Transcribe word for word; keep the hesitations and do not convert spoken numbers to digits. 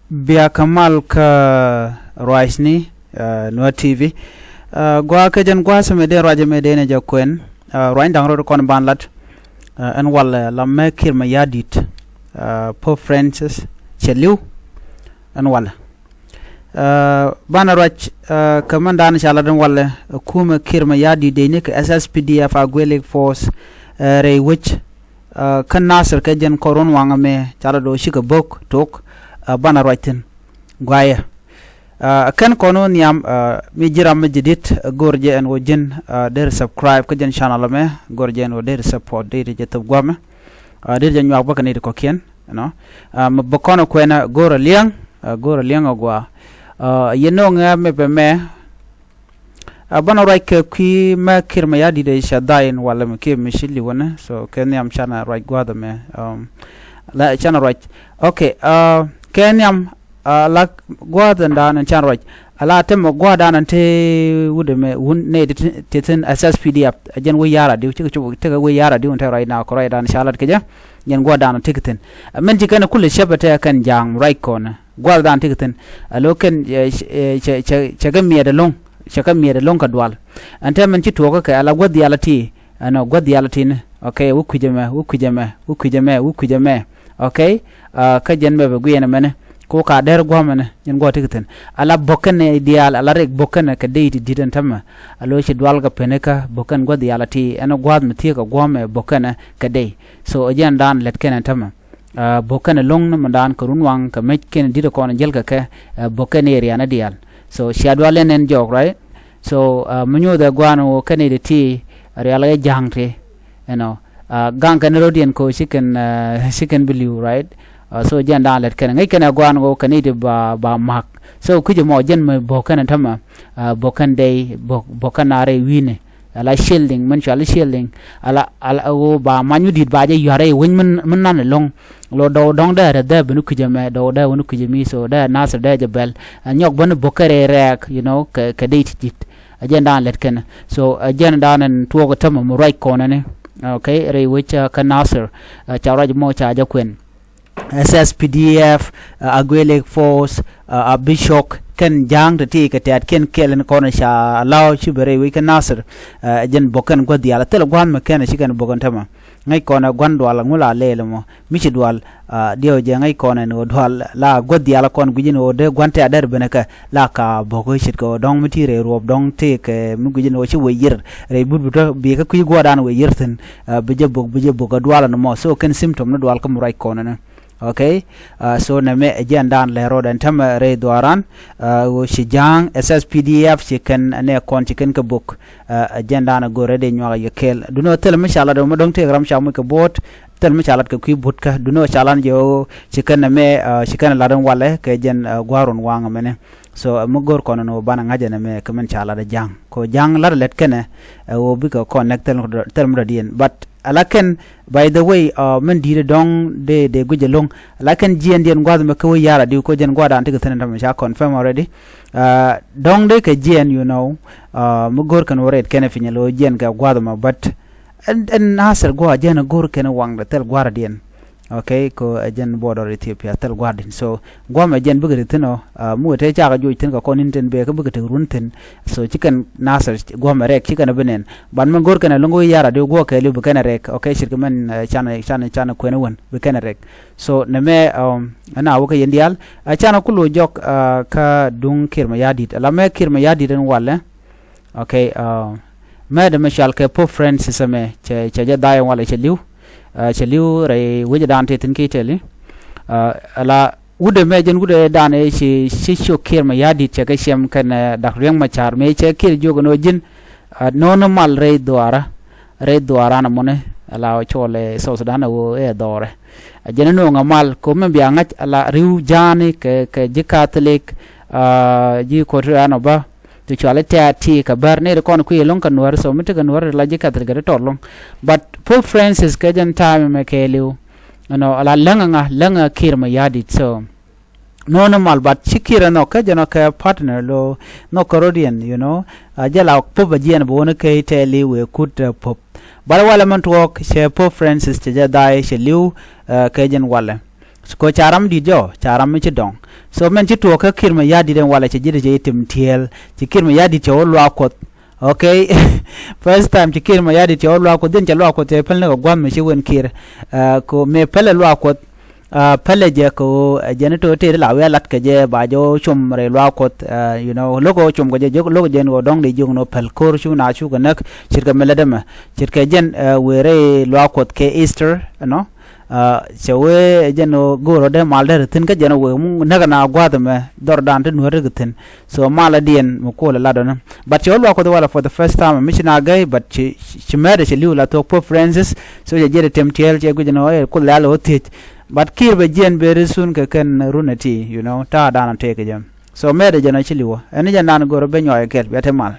Bia kä mal kä ruacni, eh, Nuer T V. Eh, gua kä jɛn gua̱a̱th mi dee ruac mi dee ni jɛ kuɛn. Eh, ruany da̱ŋ rot kɔn ban lat. Eh, ɛn walɛ la mɛ Kiir Mayardit. Eh, Pope Francis cɛ li̱w. Ɛn walɛ. Eh, banɛ ruac, eh, kä mɛn dan ca lat ɛn walɛ, eh, kumɛ Kiir Mayardit dee ni kɛ S S P D F Agwelek Force, eh, rɛy wec, eh, kä Nasir kɛ jɛn kɔr wun waŋ mɛ ca lat doo cikɛ bok tok, eh, banɛ ruac thin. Guayɛ. Ah, kɛn kɔn wä nhiam, ah, mi ji̱ ram mi ji̱ dit, ah, go̱r jɛ ɛn wä ji̱n, ah, der subscribe kä jɛn channel mɛ, go̱r jɛ ɛn wä der support, der jɛ thop guamɛ. Ah, der jɛ nyuak bä kɛ ni ti kɔkiɛn, you know. Ah, mi bä kɔn kuɛn, ah, go̱r a liɛŋ, ah, go̱r a liɛŋ a gua. Ah, yɛ no̱o̱ŋ, ah, mi bɛ mɛ. Ah, banɛ ruac kɛ kui̱ mɛ Kiir Mayardit dee ca dha̱a̱ in walɛ mi kiɛ mi ci li̱wänɛ. So, kɛ nhiam canɛ ruac gua̱a̱th mɛ. Um, la canɛ ruac. Okay, ah, kɛ nhiam, ah, la gua̱a̱th in dan in canɛ ruac. Ala tɛmɛ gua̱a̱th dan in te wut ɛmɛ, wun nɛ ti, ti thin S S P D F. A jɛn wä yara diw, cikɛ cuk, tekɛ wä yara diw in te ruac na kɔ ruac dan ca lat kɛ jɛ. Jɛn gua̱a̱th dan in tekɛ thin. Ah, min ci kɛn kulɛ cɛpɛ te kɛn ja̱a̱ŋ ruac kɔnɛ. Gua̱a̱th dan tekɛ thin. A lo kɛn, eh, eh, cɛ, cɛ, cɛ kɛ miɛt ɛlɔ̱ŋ. Cɛ kɛ miɛt ɛlɔ̱ŋ kɛ dual. Ɛn tɛmɛn ci tuɔɔkä kɛ ala gua̱th diaal a ti. Ɛnɔ gua̱th diaal a ti ni. Okay, wä kui̱c ɛmɛ, wä kui̱c ɛmɛ, wä kui̱c ɛmɛ, wä kui̱c ɛmɛ. Okay? Ah, kä jɛn mɛ bɛ guiɛn ɛmɛni. Ko ka der gua̱a̱th ɛmɛni, jɛn gua̱a̱th tekɛ thin. Ala bo̱kɛn diaal, ala rɛk bo̱kɛn kɛ dey ti di̱t ɛn tɛmɛ. A lo ci dual kɛ peni kä bo̱kɛn gua̱th diaal a ti. Ɛn gua̱a̱th mi thiek kɛ gua̱a̱th ɛmɛ bo̱kɛn kɛ dey. So, ɛ jɛn dan lɛt kɛn ɛn tɛmɛ. Ah, bo̱kɛn ɛlɔ̱ŋ ni mɛ dan kɛ run waŋ kɛ mec kɛn di̱t kɔn jäl kɛ kɛ, ah, bo̱kɛn area ni diaal. So, cia dual ɛn ɛn jɔɔk, right? So, ah, mi nyuuth ɛ gua̱a̱n wä kɛn i̱ ti ti, rial ɛ ja̱a̱ŋ ti, you know. Ah, gaŋ kɛn rot yɛn ko ci kɛn, ah, ci kɛn bi li̱w, right? Ah, so, jɛn dan lɛt kɛn. Ŋäc kɛn ɛ gua̱a̱n wä kɛn i̱ ti ba, ba ma̱k. So, kui̱c ɛmɔ jɛn mɛ bo̱kɛn ɛn tämɛ, ah, bo̱kɛn dey, bo̱k, bo̱kɛn na rɛy wi̱i̱ni. Ala shielding, mɛn cuali shielding. Ala, ala ɣöö ba many wä di̱t ba jɛ yua̱r rɛy wec min, min nan ɛlɔ̱ŋ. Lo dɔw dɔ̱ŋ dee rɛ dhɛɛ bini kui̱c ɛmɛ, dɔw dee wä ni kui̱c ɛmi, so dee Nasir dee jɛ bɛl. Ɛ nyɔk bä ni bo̱k kɛ rɛy rɛɛk, you know, kɛ, kɛ dee ti di̱t. Ɛ jɛn dan lɛt kɛn. So, ɛ jɛn dan ɛn tuɔɔk ɛ tämɛ mi ruac kɔnɛ ni. Okay, rɛy wec, ɛ, kä Nasir. Ɛ ca ruac mɔ ca jɛ kuɛn. S S P D F, uh, Agwelek Force, uh, a bi cɔk kɛn ja̱a̱ŋ ti ti kɛ tɛ̈t kɛn kɛl in kɔn ca law ci bɛ rɛy wec kä Nasir, uh, jɛn bo̱k kɛn gua̱th diaal. Thil gua̱a̱th mi kɛn ci kɛn bo̱k kɛn tämɛ. Ŋäc kɔn ɛ gua̱n dual ŋu la lɛɛl mɔ. Mi ci dual, uh, diɛw jɛ ŋäc kɔn ɛn ɣöö dual la gua̱th diaal kɔn gui̱c in ɣöö dee gua̱n tɛ̈t dɛr benɛ kɛ la ka bo̱k ce̱tkɛ ɣöö dɔ̱ŋ mi ti rɛy ruɔp dɔ̱ŋ tëëkɛ mi gui̱c in ɣöö ci wëë yi̱r. Rɛy but bi tɔ bi kä kui̱ gua̱a̱r dan wëë yi̱r thi̱n. Ah, bi jɛ bök, bi jɛ bök a dual ni mɔ. So kɛn symptom ni dual kä mi ruac kɔn ni. Okay? Ah, so nɛ mɛ ɛ jɛn dan lɛ rɔɔd ɛn tämɛ rɛy dhuaran. Ah, ɣöö ci ja̱a̱ŋ S S P D F ci kɛn nɛ kɔn ci kɛn kɛ bök. Ah, ɛ jɛn dan a go̱rɛ dee nyuak a yɛ kɛɛl. Dunɛ thilɛ mi ca lat ɛ mɛ dɔ̱ŋ tëëk ram ca muc kɛ buɔ̱ɔ̱t. Thilɛ mi ca lat kɛ kui̱ buɔ̱t kä. Dunɛ ca lat jɛ ɣöö ci kɛn nɛ mɛ, ah, ci kɛn lat ɛn walɛ kɛ jɛn, ah, gua̱a̱r run waŋ ɛmɛnɛ. So, ah, mi go̱r kɔn ni wä banɛ ŋa̱c ɛn mɛ kɛ min ca lat ɛ ja̱a̱ŋ. Kɛ ɣöö ja̱a̱ŋ lat ɛ lɛt kɛnɛ, ɛ ɣöö bikɛ connect thil, thil mi dɔ̱diɛn. But ala kɛn, by the way, uh, min di̱i̱t dɔ̱ŋ dee, dee guic ɛlɔ̱ŋ. Ala kɛn jiɛɛndiɛn gua̱th mɛ kä wä yar adiu kɛ jɛn gua̱dan ti kɛ thi̱n ɛn tämɛ ca confirm already. Uh, dɔ̱ŋ dee kɛ jiɛɛn, you know, uh, mi go̱r kɛn wä rɛt kɛn ɛ piny ɛlɔ jiɛɛn kɛ gua̱th mɛ, but ɛn, ɛn Nasir gua̱ jiɛɛn ɛ go̱r kɛn ɛ waŋdɛ thil gua̱rdiɛn. Okay, kɛ ɛ jɛn border Ethiopia thil gua̱rdiɛn. So, gua̱mɛ jɛn bikɛ ri thi̱n ɔ, ah, mi wä te cakɛ joc thi̱n kɛ kɔn in tin bɛ kä bikɛ tek run thi̱n. So, ci kɛn Nasir gua̱mɛ rɛk ci kɛn bi nɛn. Ban mɛ go̱r kɛn ɛ lo̱ŋ wä yar adiu guɔ kɛɛliw bi kɛn ɛ rɛk. Okay, ce̱tkɛ mɛn, eh, canɛ, canɛ, canɛ kuɛn wän bi kɛn ɛ rɛk. So, nɛ mɛ, um, ɛn a wä kä yɛn diaal. Ɛ canɛ ku lo̱c jɔk, ah, kä duŋ Kiir Mayardit. Ala mɛ Kiir Mayardit ɛn walɛ. Okay, ah, mɛ dɛ mɛ cual kɛ Pope Francis ɛmɛ cɛ, cɛ jɛ dha̱a̱c ɛn walɛ cɛ li̱w. Ah, cɛ li̱w rɛy wecdan tëë thi̱n ki tɛli. Ah, ala wut ɛmɛ jɛn wut ɛ dan ɛ ci, ci ciök Kiir Mayardit cɛ kɛ ciɛm kɛn, eh, Dak Riek Machar mëë cɛ Kiir jiök ɛn ɣöö ji̱n, ah, no̱o̱ŋ ni mal rɛy dhuaara, rɛy dhuaara ni muni, ala cɔɔl ɛ South Sudan ɛ ɣöö ɛ dhɔrɛ. Ah, jɛn ɛ no̱o̱ŋ ɛ mal, kɛ ɣöö mɛ bia ŋa̱c ala ri̱w ja̱a̱ni kɛ, kɛ ji̱ Catholic, ah, ji̱ Kotiran ɔ bä, ti cuali tɛ̈t ti kɛ bär ni ri kɔn kui̱ lo̱ŋ kɛ Nuäär, so mi ti kɛ Nuäär la ji̱ Catholic kɛ ti tɔr lo̱ŋ. But Pope Francis kɛ jɛn time mɛ kɛɛliw, you know, ala läŋä ŋa, läŋä Kiir Mayardit, so. No̱o̱ŋ ni mal, but ci Kiir ɛ nhɔk kä jɛ nhɔk kɛ partner lo nhɔk kɛ rɔ̱diɛn, you know. Ah, jɛ la Pope a jiɛn bɛ wä ni kɛ tɛɛli wëë kut, eh, Pope. But walɛ mɛn tuɔɔk cɛ Pope Francis cɛ jɛ dha̱a̱c cɛ li̱w, eh, kɛ jɛn walɛ. Ko ca ram di̱t jɔ, ca ram mi ci dɔŋ. So mɛn ci tuɔɔk kä Kiir Mayardit ɛn walɛ cɛ ji̱ ti cɛ i̱ tim tiɛɛl. Ci Kiir Mayardit cɛ wä luaak Kuɔth. Okay. First time ci Kiir Mayardit cɛ wä luaak Kuɔth, jɛn cɛ luaak Kuɔth cɛ päl ni kɛ gua̱th mi ci wen Kiir. Ko mëë pälɛ luaak Kuɔth, pälɛ jɛ ko jɛn i̱ to̱ tëë ti la wi̱i̱ a lat kɛ jɛ ba jɛ wä com rɛy luaak Kuɔth. You know, lo̱k ɣöö com kɛ jɛ, lo̱k jɛn ɣöö dɔ̱ŋ dee jiök ni ɣöö päl ko̱r cu na cukɛ näk. Ce̱tkɛ mi lätdä mɛ, ce̱tkɛ jɛn wëë rɛy luaak Kuɔth kɛ Easter ɛnɔ. Cɛ wee jɛn ɣöö go̱o̱r ɣöö dee mal dee ri thi̱n kä jɛn ɣöö wee näk na gua̱a̱th ɛmɛ dhɔrdan ti nuäär ti kɛ thi̱n. So mal adiɛn mi kuɔl ɛ lat ɔnɔ. But cɛ wä luaak Kuɔth walɛ for the first time mi ci na gäi, but ci, ci mɛɛt ɛ cɛ li̱w la thuɔ̱k Pope Francis. So cɛ jiɛt ɛ tim tiɛɛl cɛ guic ɛn ɣöö ɛ Kuoth lɛ̈ɛ̈l ɣöö thiec. But Kiir bɛ jiɛn very soon kɛ kɛn run ɛ ti, you know, ta̱a̱ dan ɔ tëëk kɛ jɛ. So mɛɛt ɛ jɛn ɔ ci li̱w ɔ. Ɛn jɛn dan go̱o̱r ɔ ben nyuak ɛ kɛl, bia te mal.